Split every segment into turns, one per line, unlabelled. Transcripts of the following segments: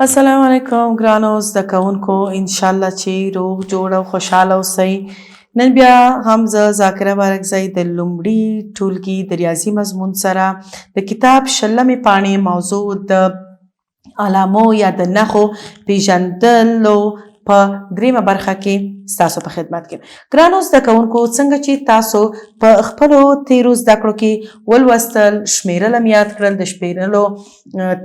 السلام علیکم ګرانو زده کوونکو، انشاءالله چې روغ جوړ او خوشحاله اوسئ. نن بیا هم زه ذاکره بارکزی د لومړي ټولګي د ریاضي مضمون سره د کتاب شلمې پاڼې موضوع د علامو یا د نښو پیژندلو په دریمه برخه کې ستاسو په خدمت کې. ګرانو زده کوونکو، څنګه چې تاسو په خپلو تیرو زده کړو کې ولوستل، شمیرل هم یاد کړل، د شمیرلو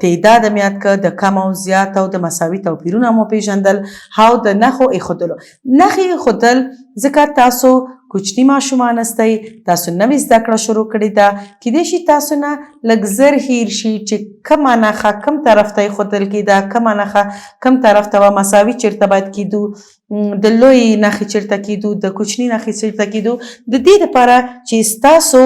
تعداد هم یاد کړ، د کم او زیات او د مساوي توپیرونه مو پیژندل او د نښو ایښودلو نښې ایښودل، ځکه تاسو کوچني ماشومان استئ، تاسو نوې زده کړه شروع کړې ده، کیدای شي تاسو نه لږ زر هیر شي چې کومه نښه کوم طرف ته ایښودل کېده، کومه نښه کوم طرف ته وه، مساوي چېرته باید کېدو، د لوی نښې چېرته کېدو، د کوچني نښې چېرته کېدو. د دې لپاره چې ستاسو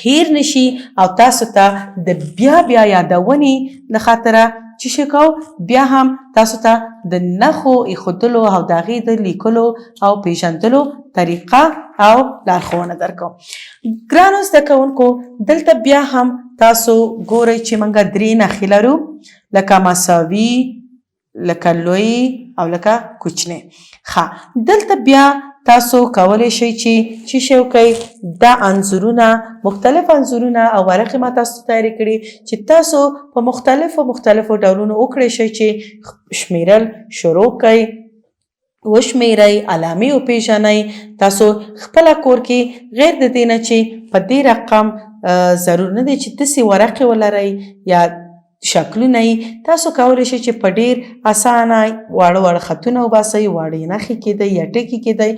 هیر نشي او تاسو ته د بیا بیا یادونې له خاطره چې شي کو، بیا هم تاسو ته د نښو ایښودلو او د هغې د لیکلو او پیژندلو طریقه او لارښوونه درکوم. ګرانو زده کوونکو، دلته بیا هم تاسو ګورئ چې موږ درې نښې لرو، لکه مساوي، لکه لوی او لکه کوچنی. ښه، دلته بیا تاسو کولی شئ چې څه شی وکړئ، دا انځورونه، مختلف انځورونه او ورقې ما تاسو ته تیارې کړي چې تاسو په مختلفو مختلفو ډولونو وکړی شئ چې شمیرل شروع کړئ، وشمیرئ، علامې وپیژنئ. تاسو خپله کور کې غیر د دې نه چې په دې رقم ضرور نه دی چې داسې ورقې ولرئ یا شکلونه یې، تاسو کولی شئ چې په ډیر اسانه واړه واړه خطونه وباسئ، واړې نښې کېدی یا ټکي کېدی،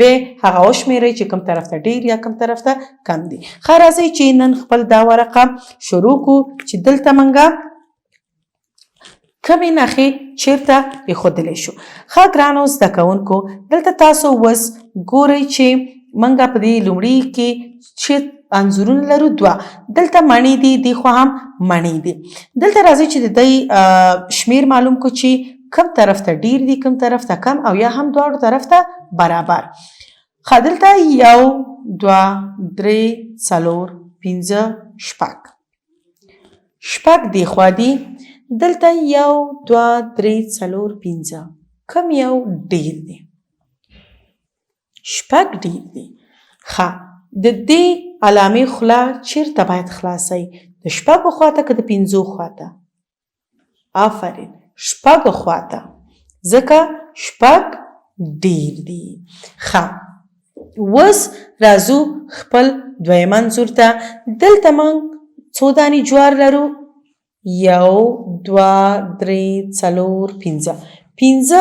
بیا هغه وشمیرئ چې کوم طرف ته ډیر یا کوم طرف ته کم دي. ښه، راځئ چې نن خپل دا ورقه شروع کړو چې دلته مونږه کمې نښې چیرته ایښودلی شو. ښه ګرانو زده کوونکو، دلته تاسو اوس ګورئ چې مونږ په دې لومړي کې چې انځورونه لرو دوه، دلته مڼې دي، دې خوا هم مڼې دي. دلته راځئ چې د دې شمیر معلوم کړو چې کوم طرف ته ډیر دي، کوم طرف ته کم، او یا هم دواړو طرف ته برابر. ښه، دلته 1، 2، 3، 4، 5، شپږ، شپږ دې خوا دي. دلته 1، 2، 3، 4، 5، کوم یو ډیر دي؟ شپږ ډیر دي. ښه، د دې علامې خوله چیرته باید خلاصئ؟ د شپږو خواته که د پنځو خواته؟ آفرین، شپږو خواته، ځکه شپږ ډیر دي. ښه، اوس راځو خپل دویم انځور ته. دلته موږ څو دانې جوار لرو؟ 1، 2، 3، 4، 5، 5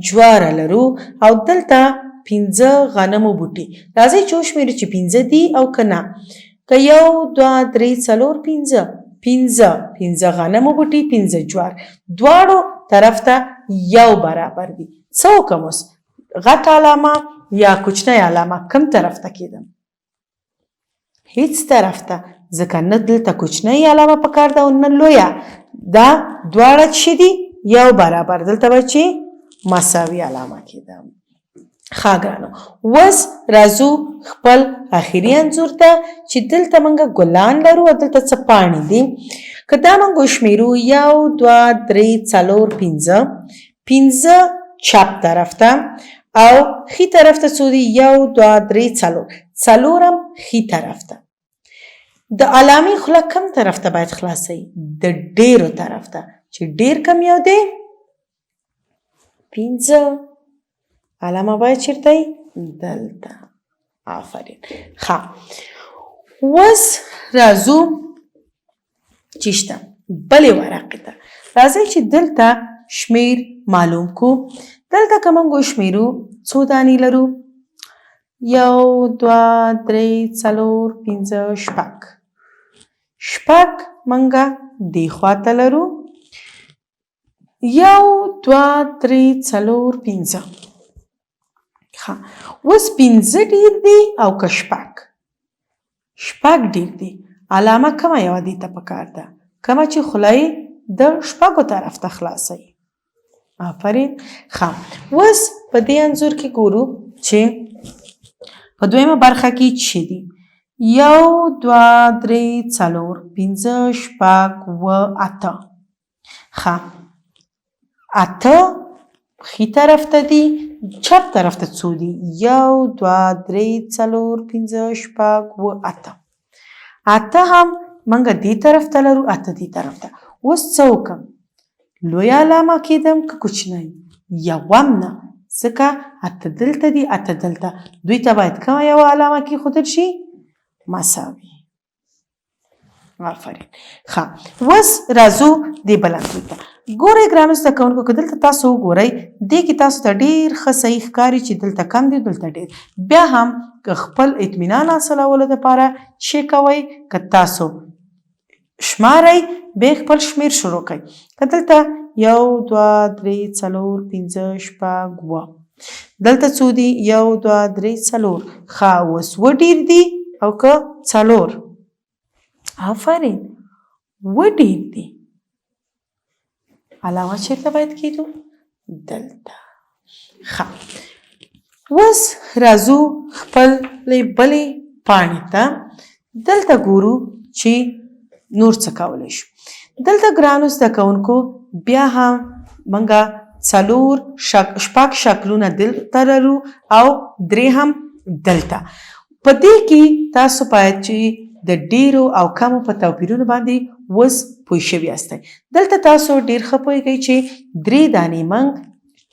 جواره لرو او دلته 5 غنمو بوټي. راځئ چې وشمېرو چې 5 دي او که نه. که 1، 2، 3، 4، 5، 5، 5 غنمو بوټي، 5 جوار، دواړو طرف ته یو برابر دي. څه وکړم اوس؟ غټه علامه یا کوچنۍ علامه کوم طرف ته کېدم؟ هیڅ طرف ته، ځکه نه دلته کوچنۍ علامه پکار ده او نه لویه. دا دواړه چې دي یو برابر، دلته به چې مساوي علامه کېدم. ښه ګرانو، اوس راځو خپل اخري انځور ته چې دلته موږ ګلان لرو او دلته څه پاڼې دي. که دا موږ وشمېرو 1، 2، 3، 4، 5، 5 چپ طرف ته او ښي طرف ته څو دي؟ 1، 2، 3، 4، څلورم ښي طرف ته. د علامې خوله کم طرف ته باید خلاصئ؟ د ډېرو طرف ته، چې ډېر کم یو دی 5، علامه باید چېرته وي؟ دلته. آفرین. ښه، اوس راځو چې شته بلې ورقې ته. راځئ چې دلته شمیر معلوم کو. دلته که موږ وشمېرو څو دانې لرو؟ 1، 2، 3، 4، 5، شپږ، شپږ موږ دې خوا ته لرو. 1، 2، 3، 4، 5. ښه، اوس 5 ډېر دي او که شپږ؟ شپږ ډېر دي. علامه کومه یوه دې ته پکار ده؟ کومه چې خوله یې د شپږو طرف ته خلاصوي. آفرین. ښه، اوس په دې انځور کې ګورو چې په دویمه برخه کې څه دي؟ 1، 2، 3، 4، 5، شپږ، 7، 8. ښه، اته ښي طرف ته دي، چپ طرف ته څو دي؟ یو، دوه، درې، څلور، پنځه، شپږ، اووه، اته. اته هم موږ دې طرف ته لرو، اته دې طرف ته. اوس څه وکړم؟ لویه علامه کېدم که کوچنی؟ یوه هم نه، ځکه اته دلته دي، اته دلته. دوی ته باید کومه یوه علامه کېښودل شي؟ مساوي. آفرین. ښه، اوس راځو دې بل انځور ته. ګورئ ګرانو زده کوونکو، که دلته تاسو وګورئ، دې کې تاسو ته ډېر ښه صحیح ښکاري چې دلته کم دي، دلته ډېر. بیا هم که خپل اطمینان حاصلولو دپاره چې کوئ، که تاسو شمارئ، بیا خپل شمېر شروع کړئ. که دلته یو، دوه، درې، څلور، پنځه، شپږ، اووه، دلته څو دي؟ یو، دوه، درې، څلور. ښه، اوس اووه ډېر دي او که څلور؟ آفرین، اووه ډېر دي. علاوه چېرته باید کېدو؟ دلته. ښه، اوس راځو خپلې بلې پاڼې ته. دلته ګورو چې نور څه کولی شو. دلته ګرانو زده کوونکو، بیا هم موږ څلور شپږ شکلونه دلته لرو او درې هم دلته. په دې کې تاسو باید چې د ډیرو او کمو په توپیرونو باندې اوس پوه شوي یاستئ. دلته تاسو ډیر ښه پوهیږئ چې درې دانې موږ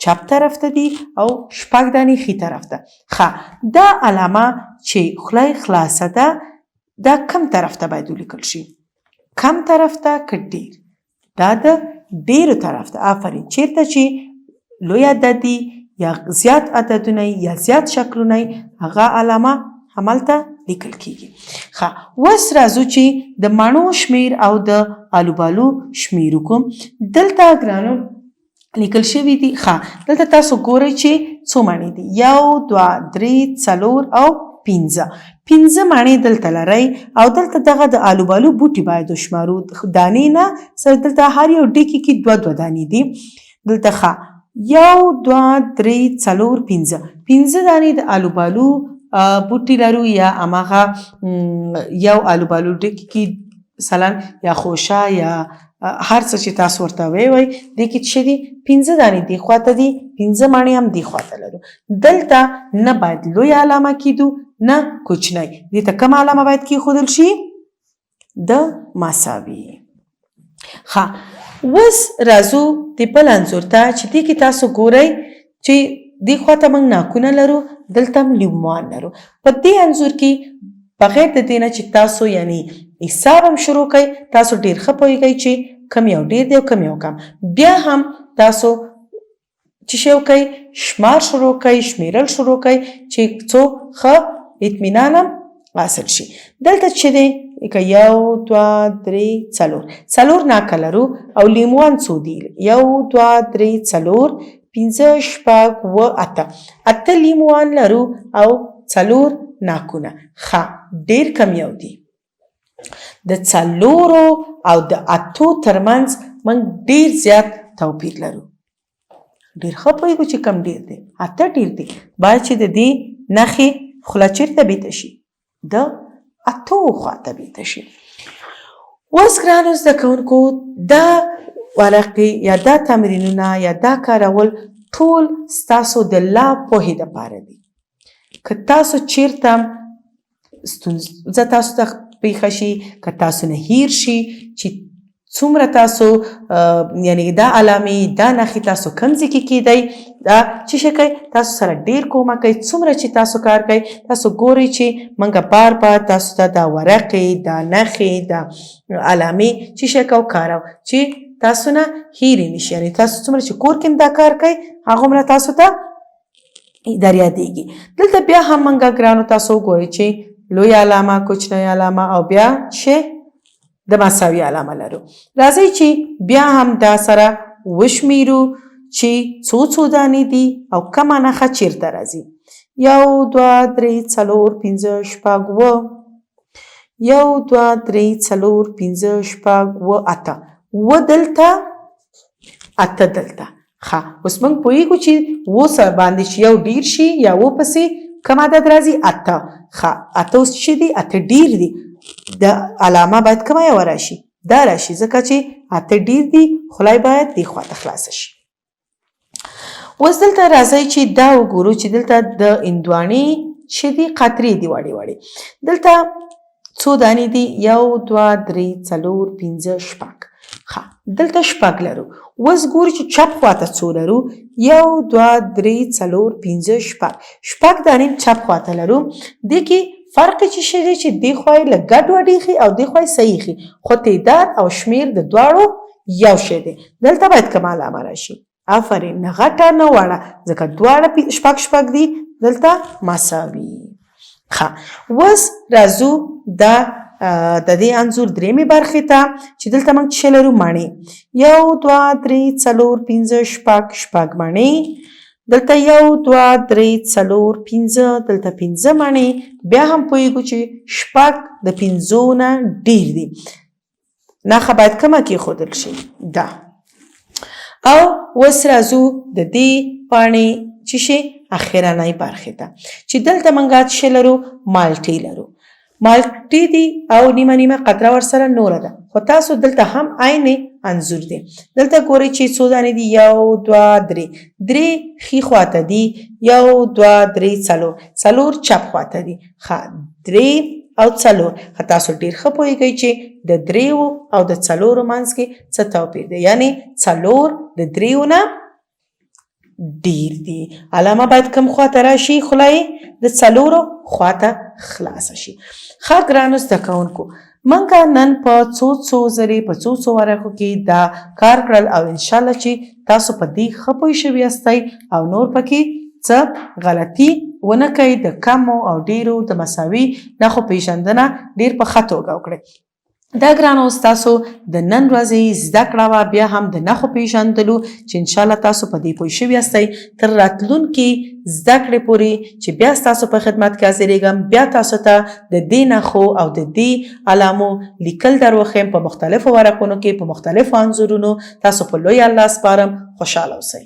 چپ طرف ته دي او شپږ دانې ښي طرف ته. ښه، دا علامه چې خوله یې خلاصه ده، دا کم طرف ته باید ولیکل شي؟ کم طرف ته که ډیر؟ دا د ډیرو طرف ته. آفرین. چیرته چې لوی عدد دي یا زیات عددونه یا زیات شکلونه، هغه علامه هملته لیکل کیږي. ښه، اوس راځو چې د مڼو شمیر او د آلوبالو شمیر وکړو. دلته ګرانو لیکل شوي دي. ښه، دلته تاسو ګورئ چې څو مڼې دي؟ یو، دوه، درې، څلور او پنځه. پنځه مڼې دلته لرئ او دلته دغه د آلوبالو بوټي باید وشمارو، دانې نه سره. دلته هر یو ډیکي کې دوه دوه دانې دي دلته. ښه، یو، دوه، درې، څلور، پنځه. پنځه دانې د آلوبالو بوټي لرو، یا هماغه یو آلوبالو ډیکي کې مثلا یا خوشه یا هر څه چې تاسو ورته وی وای، دې کې څه دي؟ پنځه دانې دې خواته دي، پنځه مڼې هم دې خواته لرو. دلته نه باید لوی علامه کیدو نه کوچنی. دې ته کومه علامه باید کیښودل شي؟ د مساوي. ښه، اوس راځو د بل انځور ته چې دې کې تاسو ګورئ چې دې خواته موږ ناکونه لرو، دلته هم لیموان لرو. په دې انځور کې بغیر د دې نه چې تاسو یعنی حساب هم شروع کړئ، تاسو ډیر ښه پوهیږئ چې کم یو ډیر دی او کم یو کم. بیا هم تاسو چې شی وکړئ، شمار شروع کړئ، شمیرل شروع کړئ چې څو ښه اطمینان هم حاصل شي. دلته چې دی لکه یو، دوه، درې، څلور، څلور ناکه لرو او لیموان څو دي؟ یو، دوه، درې، څلور، پنځه، شپږ، اووه، اته. اته لیموان لرو او څلور ناکونه. ښه، ډیر کم یو دي. د څلورو او د اتو ترمنځ موږ ډیر زیات توپیر لرو. ډیر ښه پوهېږو چې کم ډیر دی، اته ډیر دی. باید چې د دې نښې خوله چېرته بیته شي؟ د اتو خواته بیته شي. اوس ګرانو زده کوونکو، دا ورقې یا دا تمرینونه یا دا کارول ټول ستاسو د لا پوهې دپاره دي. که تاسو چیرته ستونزه تاسو ته پیښه شي، که تاسو نه هیر شي چې څومره تاسو یعنی دا علامې دا نښې تاسو کوم ځای کې کیدی، دا چې شي کوي تاسو سره ډیر کومک کوي. څومره چې تاسو کار کوئ، تاسو ګورئ چې موږ بار بار تاسو ته دا ورقې، دا نښې، دا علامې چې شي کو کارو چې تاسو نه هیرې نشي. یعنی تاسو څومره چې کور کې دا کار کوئ، هغومره تاسو ته در یادېږي. دلته بیا هم موږ ګرانو تاسو وګورئ چې لوی علامه، کوچنی علامه او بیا چې د مساوي علامه لرو. راځئ چې بیا هم دا سره وشمیرو چې څو څو دانې دي او کومه نښه چیرته راځي. یو، دوه، درې، څلور، پنځه، شپږ، اووه. یو، دوه، درې، څلور، پنځه، شپږ، اووه، اته. اووه دلته، اته دلته. ښه، اوس موږ پوهېږو چې اوو سره باندې چې یو ډیر شي یا اوو پسې کوم عدد راځي؟ اته. ښه، اته اوس څه دي؟ اته ډیر دي. د علامه باید کومه یوه راشي؟ دا راشي، ځکه چې اته ډیر دي، خوله یې باید دې خواته خلاصه شي. اوس دلته راځئ چې دا وګورو چې دلته د اندوانې چې دي قطرې دي واړې واړې. دلته څو دانې دي؟ 1، 2، 3، 4، 5، 6. ښه، دلته 6 لرو. اوس ګورو چې چپ خواته څو لرو؟ 1، 2، 3، 4، 5، 6. 6 دانې چپ خواته لرو. دې کې فرق چې شی دی چې دې خوا یې له ګډ وډې ښي او دې خوا یې صحیح ښي، خو تعداد او شمېر د دواړو یو شی دی. دلته باید کومه علامه راشي؟ آفرین، نه غټه نه وړه، ځکه دواړه 6 6 دي، دلته مساوي. ښه، اوس راځو د دې انځور درېیمې برخې ته چې دلته موږ څه لرو؟ مڼې. 1، 2، 3، 4، 5، 6، 6 مڼې. دلته 1، 2، 3، 4، 5، دلته 5 مڼې. بیا هم پوهېږو چې 6 د 5 نه ډېر دي، نښه باید کمه کېښودل شي دا. او اوس راځو د دې پاڼې چې شي اخرنۍ برخې ته چې دلته موږ څه لرو؟ مالټې لرو. مالټې دي او نیمه نیمه قطره ورسره نوره ده، خو تاسو دلته هم عین انځور دی. دلته ګورئ چې څو دانې دي؟ 1، 2، 3، 3 ښي خواته دي، 1، 2، 3، 4، 4 چپ خواته دي. ښه، 3 او 4. ښه، تاسو ډېر ښه پوهېږئ چې د 3 او د 4 منځ کې څه توپیر دی، یعنی 4 د 3 نه ډیر دي. علامه باید کم خواته راشي؟ خوله یې د 4 خواته خلاصه شي. ښه ګرانو زده کوونکو، موږ نن په څو څو ځلې په څو څو ورقو کې دا کار کړل او انشاءالله چې تاسو په دې ښه پوه شوي یاستئ او نور پکې څه غلطي ونه کوئ. د کمو او ډیرو د مساوي نښو پېژندنه ډیر په ښه توګه وکړئ. دا ګرانو ستاسو د نن ورځې زده کړه وه، بیا هم د نښو پېژندلو چې انشاءالله تاسو په دې پوه شوي یاستئ. تر راتلونکي زده کړې پورې چې بیا ستاسو په خدمت کې حاضرېږم، بیا تاسو ته د دې نښو او د دې علامو لیکل در وښیم په مختلفو ورقونو کې په مختلفو انځورونو. تاسو په لوی الله سپارم. خوشحاله اوسئ.